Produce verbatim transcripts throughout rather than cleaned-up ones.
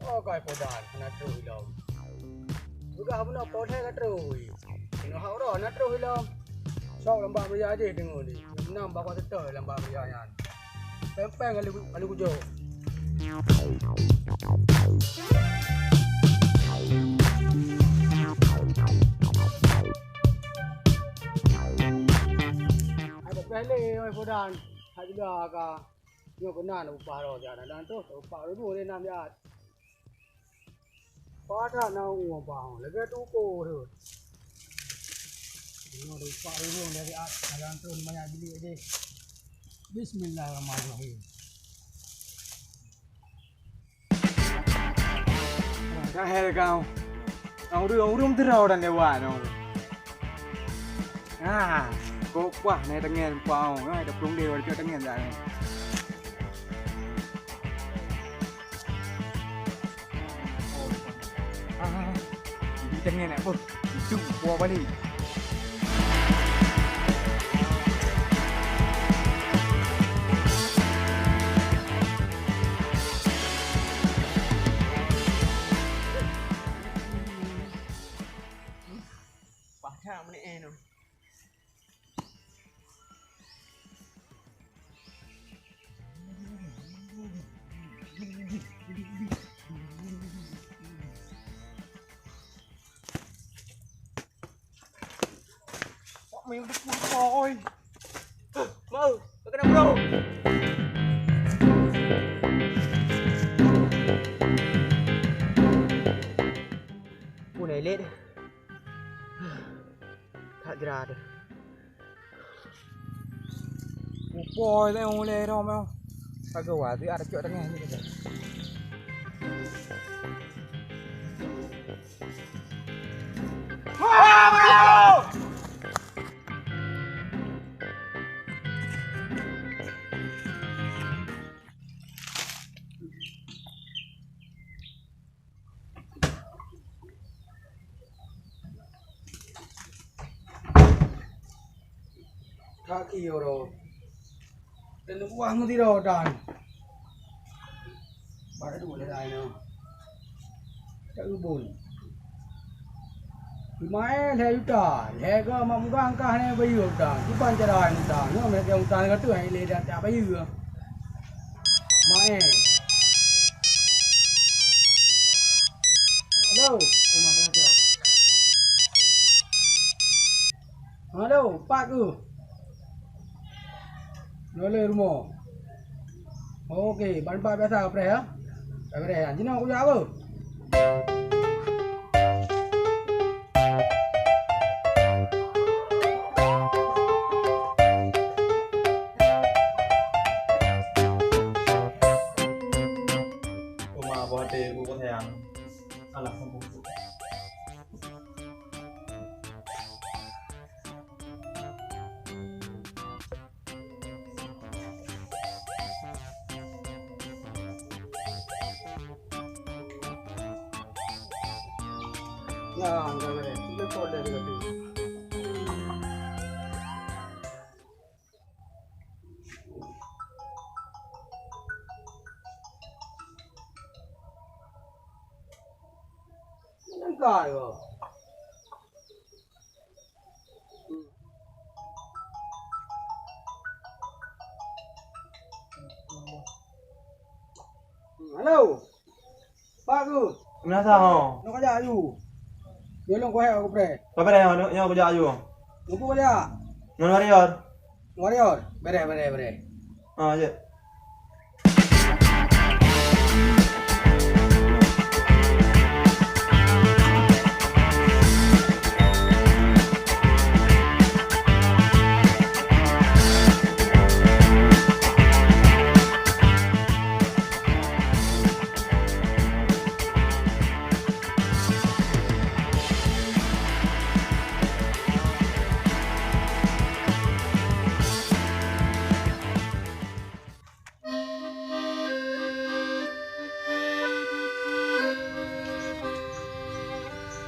Oh, kai podan, hana troh ilom. Peugah bunoe podan ka troh. Inoe hak uroe hana troh ilom. Sok lamba meuria jih deungoe ni. Nyang meunang bak seutôt lamba meuria nyan. Peng-peng kali, kali kujok. Hai, bak peh lé, oi, podan. Hai, bila ka. Nyoe keunan upah roh jih, dan tu upah ribu lé nam jih. Padah na uang pahong, lagèe tu uko tu. Nyoe upah ribu dari at, dalam tu banyak beli aja. Bismillahirrahmanirrahim. Ka hel kau. Ureueng, ureueng meuteuroe dan lewat nyoe. Ah, kok puah nai tangan pau. Ah, dah pulung deh, walau tangan dah. Ah, di tangan nak pun. Itu puah balik. Pakat meunan eh, noh. Pak Meng, oi. Mau, kena bro. Pun elit. That jrat. Upôi lé ulèe rom. Ka geuwa, di ada cok tengah ni. Kaki oro. Dan buah mesti dah dan. Pada dua dah dah no. Tak ubun. Lima eh, lhèe juta. Lhèe ke mak muka angkah ni bayu utang. Kiban cara utang. Nyoe mesti utang ke tu, hai le dah tak bayu. Mak eh. Halo. Rumah raja. Halo, Pak Gu. Nyoe lé rumoh. Oke, ban bak biasa preh ya. Preh ya. Jinoe kujak apa? Ya, udah beres. Udah, udah, udah, udah. Enggak, ya. Halo. Pak Gu. Meunasah ho? Nyoe kajak aju. Nyoe lôn kuhek aku preh. Ka preh ho, nyoe kajak aju. Nyoe kajak. Ngon warrior. Warrior. Bereh, bereh, bereh. Ah, jeuet.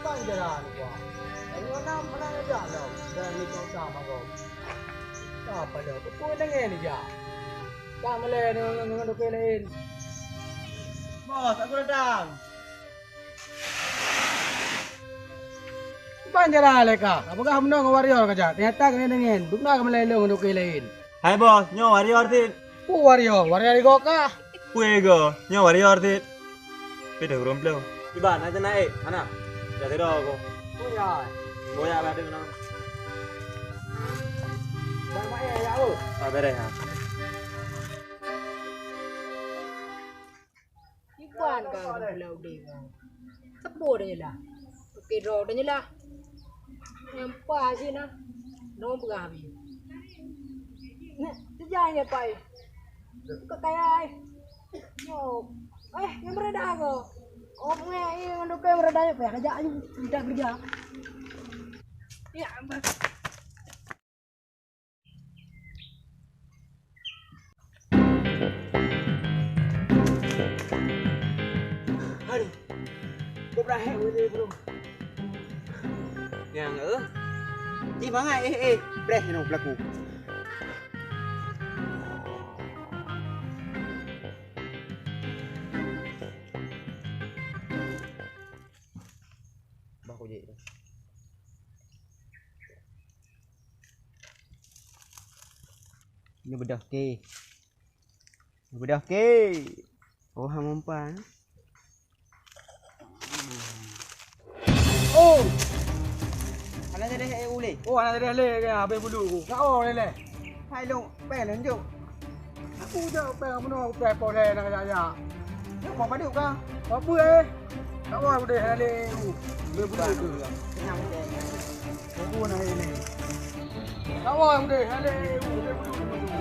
Panjara ni, Wak. Nyoe nam pernah ngejak lom dan mikot sama kau. Apa dah? Betul dengan ni, jak. Tak meleh dengan, dengan doktor lain. Bos, aku datang. Ban cara lé ka, ka peugah meunoe ngon warrior ka jak. Teunyata keuneuk deungon, dum na ka meulai lôn ngon dokto laén. Hai bos, nyoe warrior cit. Peue warrior? Warrior igoe kah? Peue igoe? Nyoe warrior cit. Pih deuh ureueng pleueng. Iban, na teunaék, hana. Jak sidroe ko. Peue nyan? Boyak bah deuh na. Bang Maé, ya, oh. Ah, beres, ha. Iban ka geupeula udeb. Teupeue nyoe lah. Oke, droe nyoe lah. Nyang pa sinan. Nong peugah habéh. Nah, sejak nyoe pai. Kok kaya ai. Yo. Eh, nyang beureudah ko. Oh, nge, iya, ngon dokto beureudah nyoe, payah kajak ayu, minta kerja. Ya, bah. Aduh. Kok berakhir boleh belum? Nyang, eh. Ih, mangat, eh, eh. Preh, you know, pelaku. Bah, kujek tu. Nyoe beudôh ke. Nyoe beudôh ke. Oh, hana mumpan. Oh! Hana jadi hai uleh. Oh, hana jadi lé, habéh bulu ku. Ka oh lé lé. Hai long, pèng long jok. Aku jak pèng meunoe, pèng poleh nak jak-jak. Jok, apa padub ka? Apa, eh? Ka wah udeh hana lé. Boleh bulu tu. Kenyang udeh. Apa nak ini? Ka wah udeh hana lé. Boleh bulu tu.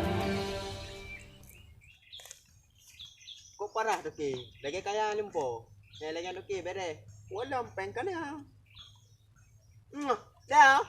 Kok parah toke? Lagèe kaya lumpo. Eh, lagèe toke bereh. Walam pèng kana. Mwah. Dah.